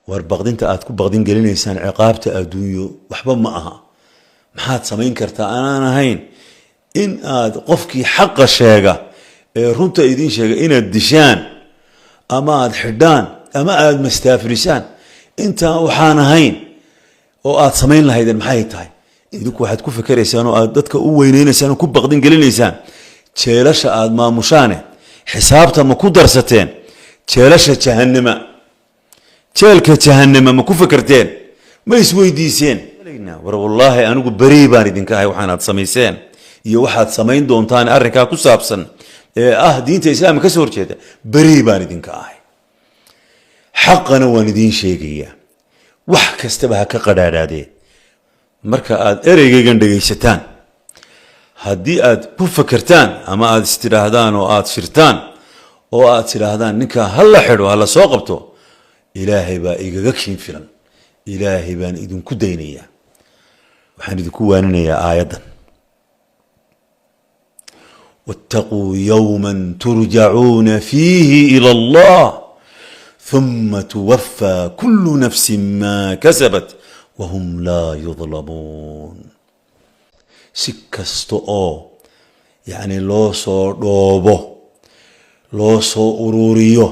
War baqdinta aad ku baqdin gelinaysaan ciqaabta adduunyo waxba ma aha. Maxaad samayn kartaa anaan ahayn in aad qofkii xaqa sheega ee runta idiin sheega inaad dishaan ama aad xidhaan ama aada mastaafirisaan? Intaa waxaan ahayn oo aad samayn lahaydeen maxay tahay? Idinku waxaad ku fikeraysaan oo aad dadka u weyneynaysaan oo ku baqdin gelinaysaan jeelasha aada maamushaane. Xisaabta ma ku darsateen jeelasha jahanama? Jeelka jahanama ma ku fikirteen? Ma isweydiiseen? War wallaahi, anigu berii baan idinka ahay waxaanaad samayseen iyo waxaad samayn doontaan arrinkaa ku saabsan ee ah diinta islaamka kasoo horjeeda. Berii baan idinka ahay, xaqana waan idiin sheegayaa, wax kastaba ha ka qadhaadhaadee. Marka aad ereygaygan dhegaysataan, haddii aad ku fekertaan ama aad istidhaahdaan oo aad shirtaan oo aad tidhaahdaan ninkaa ha la xidho, ha la soo qabto, Ilaahay baa igaga kiin filan. Ilaahay baan idinku daynayaa. Waxaan idinku waaninayaa aayaddan: واتقوا يوما ترجعون فيه إلى الله ثم توفى كل نفس ما كسبت وهم لا يظلمون. Si kasta oo yacni loo soo dhoobo, loo soo ururiyo,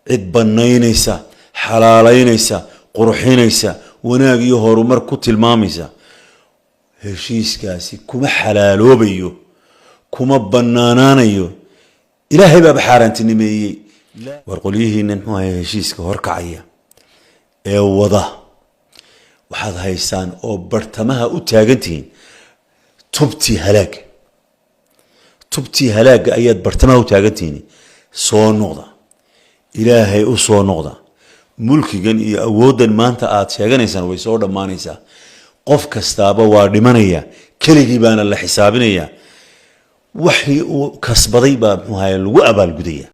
cid bannaynaysa, xalaalaynaysa, qurxinaysa, wanaag iyo horumar ku tilmaamaysa, heshiiskaasi kuma xalaaloobayo, kuma bannaanaanayo. Ilaahay baaba xaaraantinimeeyey. War qolyihiina, muxuu ahay, heshiiska horkacaya ee wada, waxaad haysaan oo bartamaha u taagantihiin tubtii halaagga. Tubtii halaagga ayaad bartamaha u taagantihiin. Soo noqda, Ilaahay u soo noqda. Mulkigan iyo awooddan maanta aad sheeganaysaan way soo dhammaanaysaa. Qof kastaaba waa dhimanaya, keligii baana la xisaabinaya. Waxii uu kasbaday baa, muxuu ahaye, lagu abaalgudaya.